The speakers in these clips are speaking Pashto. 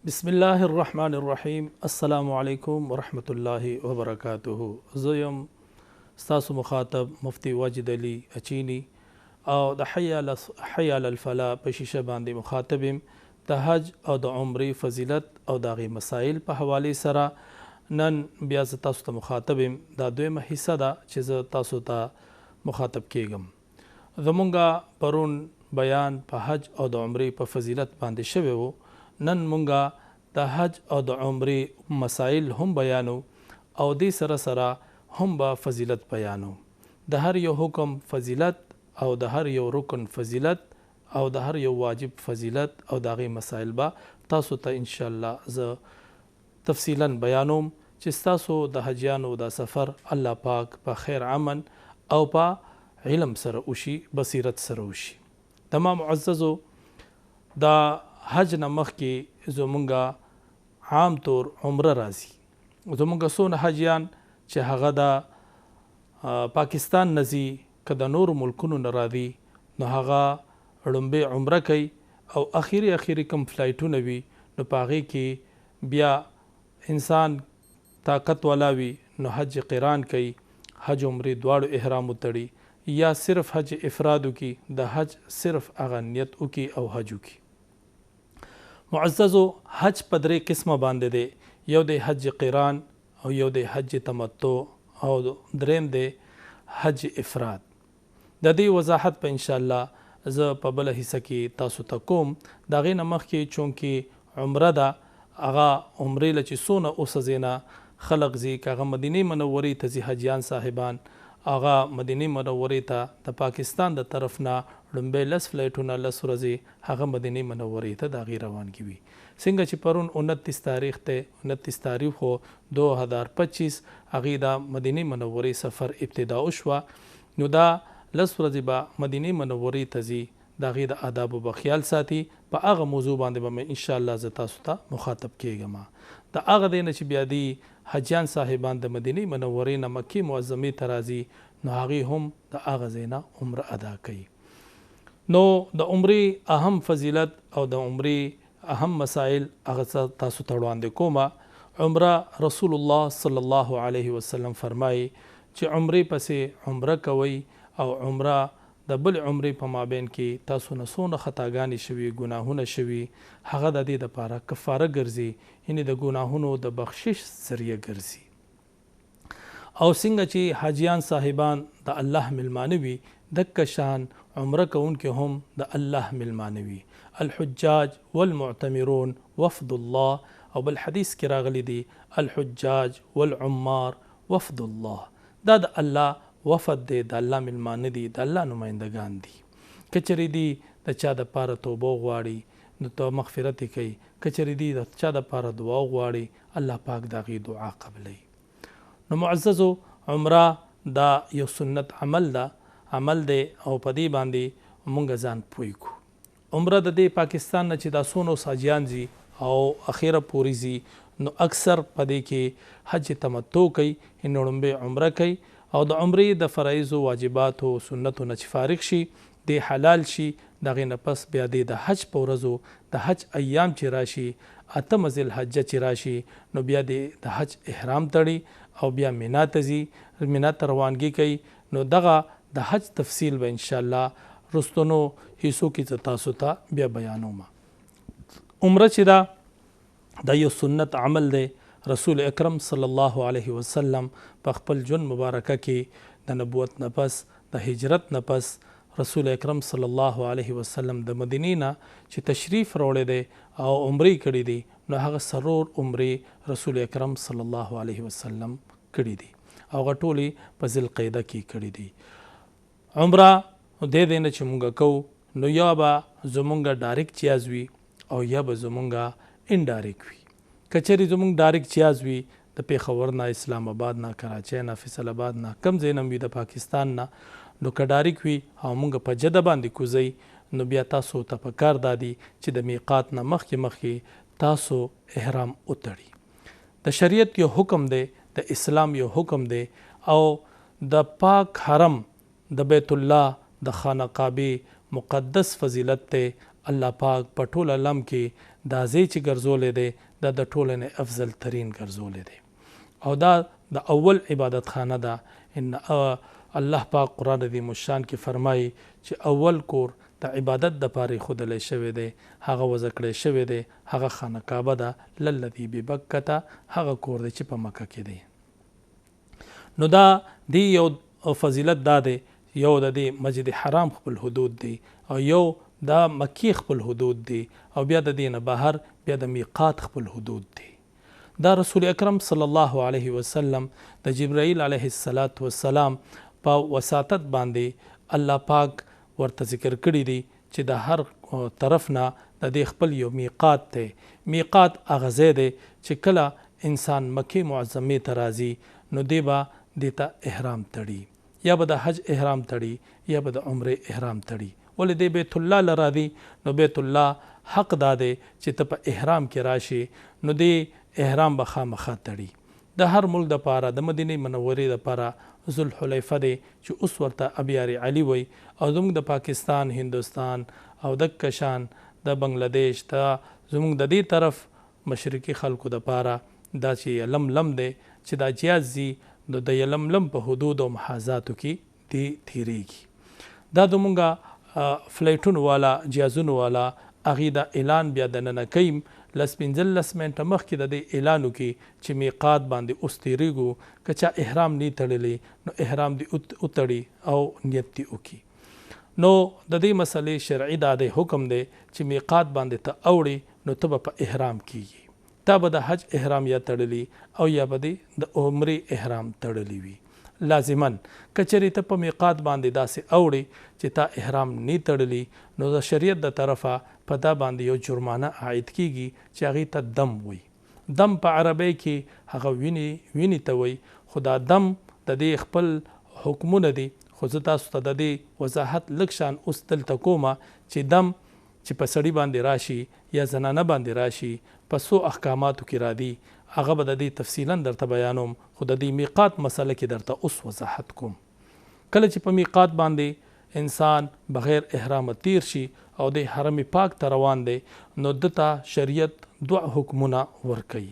بسم الله الرحمن الرحیم السلام علیکم ورحمت الله وبرکاته. زه یم ستاسو مخاطب مفتی واجد علي اچینی او د حی علی الفلاح په شیشه باندې مخاطب یم. د حج او د عمرې فضیلت او د هغې مسایل په حوالې سره نن بیا زه تاسو ته مخاطب یم. دا دویمه حصه ده چې زه تاسو ته مخاطب کیږم. زمونږ پرون بیان په حج او د عمرې په فضیلت باندې شوی وو. نن مونږ د حج او د عمرې مسایل هم بیانو او دې سره سره هم به فضیلت بیانو. د هر یو حکم فضیلت او د هر یو رکن فضیلت او د هر یو واجب فضیلت او د هغې مسایل به تاسو ته ان شاء الله زه تفصیلا بیانوم چې ستاسو د حجیانو دا سفر الله پاک په خیر امن او په علم سره وشي، بصیرت سره وشي. د ما معززو، د حج نه مخکې زمونږ عام طور عمره راځي. زمونږ څونه حجیان چې هغه د پاکستان نه ځي که د نورو ملکونو نه راځي نو هغه ړومبی عمره کوي او اخري اخري کوم فلایټونه وي نو په هغې کې بیا انسان طاقت والا وي نو حج قران کوي، حج عمرې دواړو احرام وتړي یا صرف حج افراد وکړي، د حج صرف هغه نیت وکړي او حج وکړي. معززو، حج په درې قسمه باندې دی. یو دی حج قران او یو دی حج تمتع او دریم دی حج افراد. د دې وضاحت به ان شاء الله زه په بله حصه کې تاسو ته کوم. د هغې نه مخکې چونکې عمره ده، هغه عمرې له چې څونه اوسځې نه خلق ځي، که هغه مدینې منورې ته ځي حجیان صاحبان، هغه مدینې منورې ته د پاکستان د طرف نه ړومبی 10 فلایټونه 10 ورځې هغه مدینې منورې ته د هغې روانګي وي. څنګه چې پرون 29 تاریخ دی، 29 تاریخ و 2025، هغې د مدینې منورې سفر ابتدا وشوه. نو دا 10 ورځې به مدینې منورې ته ځي، د هغې د آدابو به خیال ساتي. په هغه موضوع باندې به مې انشاءالله زه تاسو ته مخاطب کیږم. د هغه دی نه چې بیا دی حجیان صاحبان د مدینې منورې نه مکې معظمې ته راځي نو هغې هم د هغه ځای نه عمره ادا کوي. نو د عمرې اهم فضیلت او د عمرې اهم مسایل هغه څه تاسو ته وړاندې کومه. عمره رسول الله صلی الله علیه وسلم فرمایي چې عمرې پسې عمره کوئ او عمره د بل عمرې په مابین کې تاسو نه څونه خطاګانې شوي، ګناهونه شوي، هغه د دې دپاره کفاره ګرځي، یعنې د ګناهونو د بخشش ذریعه ګرځي. او څنګه چې حاجیان صاحبان د الله ملمانه وي، دکه شان عمره کوونکي هم د الله ملمانه وي. الحجاج والمعتمرون وفد الله، او بل حدیث کې راغلي دي الحجاج والعمار وفد الله. دا د الله وفد دی، د الله ملمانه دي، د الله نمایندګان دي. که چېرې دي د چا دپاره توبه وغواړي نو ته مغفرت یې کوي، که چېرې دي د چا دپاره دعا وغواړي الله پاک د هغې دعا قبلوي. نو معززو، عمره دا یو سنت عمل ده، عمل دی او په دې باندې مونږ ځان پوه کړو. عمره د دې پاکستان نه چې دا څونه اوس حاجیان ځي او اخیره پورې ځي نو اکثر په دې کې حج تمتع کوي، یعنې ړومبی عمره کوي او د عمرې د فرایضو، واجباتو، سنتو نه چې فارغ شي، دې حلال شي، د هغې نه پس بیا دې د حج په ورځو، د حج ایام چې راشي، اتمه ذی الحجه چې راشي نو بیا دې د حج احرام تړي او بیا مینا ته ځي، مینا ته روانګي کوي. نو دغه د حج تفصیل به انشاءالله رستنو حصو کې زه تاسو ته بیا بیانوم. عمره چې ده دا یو سنت عمل دی. رسول اکرم صلی الله علیه وسلم په خپل ژوند مبارکه کې د نبوت نه پس، د هجرت نه پس، رسول اکرم صلی الله علیه وسلم د مدینې نه چې تشریف راوړی دی او عمرې کړې دي نو هغه څلور عمرې رسول اکرم صلی الله علیه وسلم کړې دي او هغه ټولې په ذی القعده کې کړې دي. عمره دې دی نه چې مونږ کوو نو یا به زمونږ ډایرکټ چیاز وي او یا به زمونږ انډایرکټ وي. که چېرې زمونږ ډایرکټ چیاز وي د پېښور نه، اسلام آباد نه، کراچۍ نه، فیصل آباد نه، کم ځای نه وي د پاکستان نه، نو که ډایرکټ وي او مونږ په جده باندې کوزئ نو بیا تاسو ته په کار دا دي چې د میقات نه مخکې مخکې تاسو احرام وتړي. د شریعت یو حکم دی، د اسلام یو حکم دی او د پاک حرم د بیت الله د خانه کعبې مقدس فضیلت دی. الله پاک په ټول علم کې دا ځای چې ګرځولی دی دا د ټولو نه افضل ترین ګرځولی دی او دا د اول عبادت خانه ده. ان الله پاک قرآن عظیم الشان کې فرمایي چې اول کور د عبادت د پاره ایښودلی شوی دی، هغه وضع کړی شوی دی، هغه خانه کعبه ده، للذي ببکة، هغه کور دی چې په مکه کې دی. نو دا دی یو فضیلت دا دی، یو د دې مسجد حرام خپل حدود دی او یو د مکې خپل حدود دی او بیا د دې نه بهر بیا د میقات خپل حدود دی. دا رسول اکرم صلی الله علیه وسلم د جبرائیل علیه الصلوة والسلام په وساطت باندې الله پاک ورته ذکر کړي دي چې د هر طرف نه د دې خپل یو میقات دی. میقات هغه ځای دی چې کله انسان مکې معظمې ته راځي نو دی به دې ته احرام تړي، یا به د حج احرام تړي یا به د عمرې احرام تړي. ولې دی بیت الله له راځي نو بیت الله حق دا دی چې ته په احرام کې راشې نو دی احرام به خامخا تړي. د هر ملک د پاره د مدینې منورې د پاره ذوالحلیفه دی چې اوس ورته ابیار علي وایي او زموږ د پاکستان، هندوستان او دکه شان د بنګله دیش د زموږ د دې طرف مشرقي خلکو د پاره دا چې یلملم دی چې دا جیاز ځي نو د یلملم په حدود او محاذاتو کې دې تیریږي. دا زمونږ فلایټونو والا جهازونو والا هغوی دا اعلان بیا دننه کوي لس 15 منټه مخکې د دې اعلان وکړي چې میقات باندې اوس تیریږو، که چا احرام نه تړلی نو احرام دې وتړي او نیت دې وکړي. نو د دې مسئلې شرعي دا دی حکم دی چې میقات باندې ته اوړې نو ته به په احرام کیږي، تا به د حج احرام یا تړلی او یا به دې د عمرې احرام تړلی وي. لازما که چېرې ته په میقات باندې داسې اوړې چې تا احرام نی تړلی نو د شریعت د طرفه په دا باندې یو جرمانه عاید کیږي چې هغې ته دم وایي. دم په عربۍ کې هغه وینې وینې ته وایي، خو دا دم د دې خپل حکمونه دي، خو زه تاسو ته د دې وضاحت لږ شان اوس دلته کوم چې دم چې په سړي باندې راشي یا زنانه باندې راشي په څو احکاماتو کې رادي، هغه به د دې تفصیلا درته بیانوم، خو د دې میقات مسله کې درته اوس وضاحت کوم. کله چې په میقات باندې انسان بغیر احرامه تیر شي او د حرم پاک ته روان دی نو ده ته شریعت دوه حکمونه ورکوي.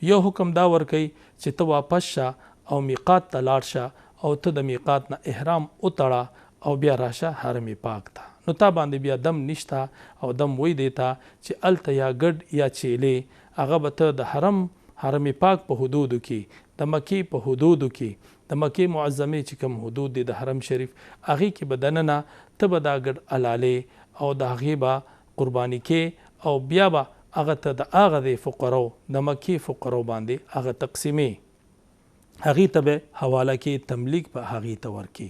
یو حکم دا ورکوي چې ته واپس شه او میقات ته لاړ شه او ته د میقات نه احرام وتړه او بیا راشه حرم پاک ته، نو تا باندې بیا دم نشته او دم وای دی ته چې هلته یا ګډ یا چیلې هغه به ته د حرم پاک په حدودو کې، د مکې په حدودو کې، د مکې معظمې چې کوم حدود دی د حرم شریف هغې کې به دننه ته به دا ګډ حلالې او د هغې به قرباني کې او بیا به هغه ته د هغه دی فقرو د مکې فقرو باندې هغه تقسیمې، هغې ته به حواله کې، تملیک به هغې ته ورکې.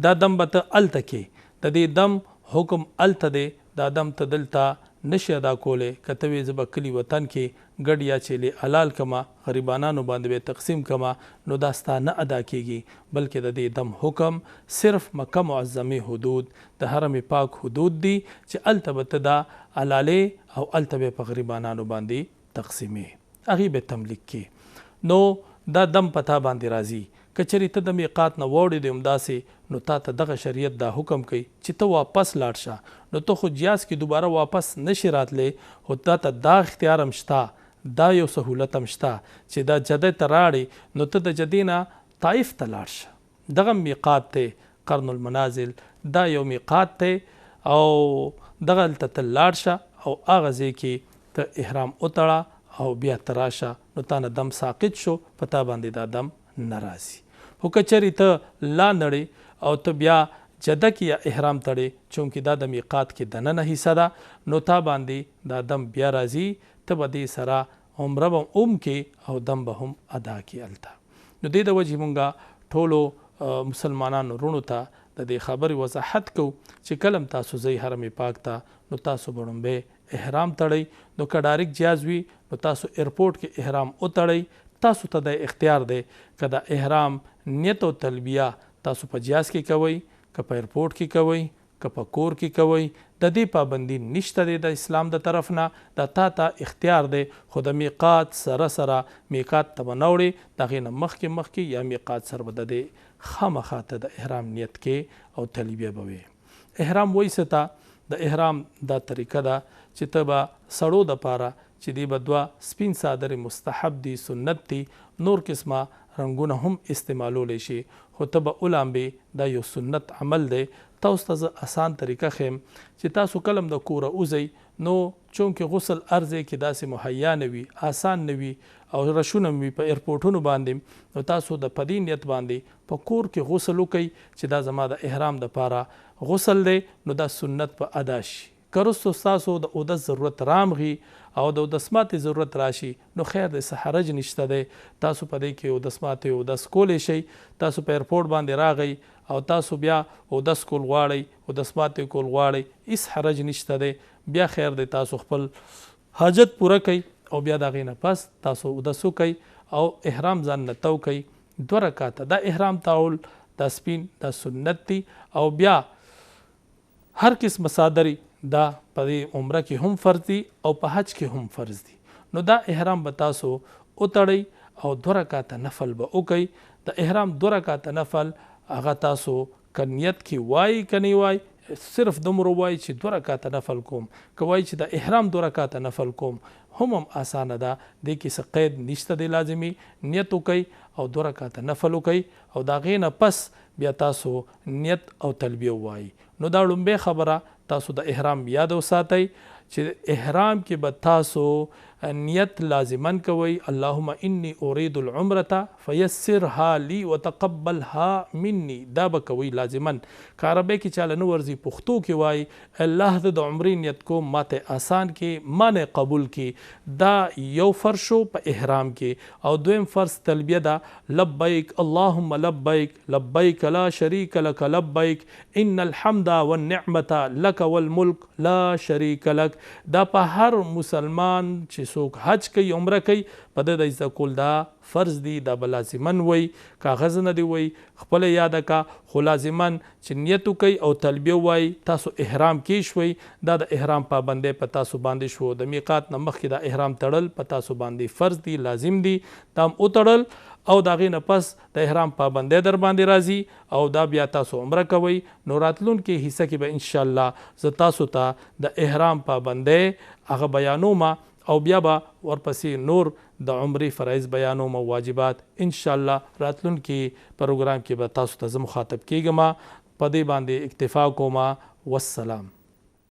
دا دم به ته هلته کې، د دې دم حکم هلته دی، دا دم ته دلته نشي ادا کولی. که ته وې زه به کلي وطن کې ګډ یا چیلې حلال کمه غریبانانو باندې به تقسیم کمه، نو دا ستا نه ادا کیږي، بلکې د دې دم حکم صرف مکه معظمې حدود د حرم پاک حدود دي چې هلته به ته دا حلالې او هلته به په غریبانانو باندې تقسیمې، هغې به تملیک کې. نو دا دم په تا باندې راځي. که چېرې ته د میقات نه واوړېدې همداسې نو تا ته دغه شریعت دا حکم کوي چې ته واپس لاړ شه، نو ته خو جیاز کې دوباره واپس نشې راتلی، خو تا ته دا اختیار هم شته، دا یو سهولت هم شته چې دا جده ته راړې نو ته د جدې نه طائف ته لاړ شه. دغه میقات دی قرن المنازل، دا یو میقات دی او دغلته ته لاړ شه او هغه ځای کې ته احرام وتړه او بیا ته راشه، نو تا نه دم ساقط شو، په تا باندې دا دم نه راځي. خو که چېرې ته لا نړې او ته بیا جده کې یا احرام تړې، چونکې دا د میقات کې دننه حصه ده، نو تا باندې دا دم بیا راځي، ته به دې سره عمره به هم کې او دم به هم ادا کې هلته. نو دې د وجې مونږه ټولو مسلمانانو وروڼو ته د دې خبرې وضاحت کوو چې کله هم تاسو ځئ حرم پاک ته نو تاسو به ړومبی احرام تړئ، نو که ډایرک جهاز وي نو تاسو ایرپورټ کې احرام وتړئ، تاسو ته دا اختیار دی که دا احرام نیت او تلبیه تاسو په جهاز کې کوئ، که په ایرپورټ کې کوئ، که په کور کې کوئ، د دې پابندي نشته دی د اسلام د طرف نه، دا تا ته اختیار دی. خو د میقات سره سره میقات ته به نه وړې، د هغې نه مخکې مخکې یا میقات سره به د دې خامخا ته د احرام نیت کې او تلبیه به وي. احرام وایي څه ته؟ د احرام دا طریقه ده چې ته به سړو د پاره چې دی به دوه سپین څادرې مستحب دي، سنت دي، نور قسمه رنګونه هم استعمالولی شي خو ته به ولامبې، دا یو سنت عمل دی. تاسو ته زه اسان طریقه ښیم چې تاسو کله هم د کوره وځئ نو چونکه غسل هر ځای کې داسې مهیا نه وي، اسان نه وي او رشونه هم وي په ایرپورټونو باندې، نو تاسو د په دې نیت باندې په کور کې غسل وکړئ چې دا زما د احرام دپاره غسل دی، نو دا سنت به ادا شي. که وروسته ستاسو د اودس ضرورت رامغي او د اودس ماتې ضرورت راشي نو خیر دی، څه حرج نشته دی، تاسو په دې کې اودس ماتې اودس کولی شئ. تاسو په ایرپورټ باندې راغئ او تاسو بیا اودس کول غواړئ، اودس ماتې کول غواړئ، هیڅ حرج نشته دی، بیا خیر دی، تاسو خپل حاجت پوره کړئ او بیا د هغې نه پس تاسو اودس وکړئ او احرام ځان نه تو کړئ. دوه رکعته دا احرام تاول، دا سپین، دا سنت دی. او بیا هر قسمه څادرې دا په دې عمره کې هم فرض دي او په حج کې هم فرض دي. نو دا احرام به تاسو وتړئ او دوه رکعته نفل به وکړئ. د احرام دوه رکعته نفل هغه تاسو که نیت کې وای که نه وای، صرف دومره وای چې دوه رکعته نفل کوم، که وای چې د احرام دوه رکعته نفل کوم هم اسانه ده، دې کې څه قید نشته دی، لازمي نیت وکړئ او دوه رکعته نفل وکړئ او د هغې نه پس بیا تاسو نیت او تلبیه ووایئ. نو دا ړومبی خبره تاسو د احرام یاد وساتئ چې احرام کې به تاسو نیت لازما کوئ، اللهم انی اريد العمرة فيسرها لي وتقبلها مني، دا به کوئ لازما. که عربی کې چاله نه ورځي پښتو کې وایي الله زه د عمرې نیت کوم، ماته آسان کې، مانه قبول کې. دا یو فرض شو په احرام کې. او دویم فرض تلبیه ده، لبیک اللهم لبیک لبیک لا شریک لک لبیک ان الحمد والنعمة لک والملک لا شریک لک. دا په هر مسلمان چې څوک حج کوي عمره کوي په ده د زده کول دا فرض دي، دا به لازما وایي، کاغذ نه دی وایي، خپله یاده کا، خو لازما چې نیت وکئ او تلبیه ووایئ تاسو احرام کې شوئ، دا د احرام پابندی په تاسو باندې شو. د میقات نه مخکې دا احرام تړل په تاسو باندې فرض دي، لازم دي، دا هم وتړل او د هغې نه پس د احرام پابندی در باندې راځي او دا بیا تاسو عمره کوئ. نو راتلونکې حصه کې به انشاءالله زه تاسو ته د احرام پابندی هغه بیانوم او بیا به ورپسې نور د عمرې فرایض بیانوم او واجبات انشاءالله راتلونکي پروګرام کې به تاسو ته زه مخاطب کیږم. په دې باندې اکتفا کوم. والسلام.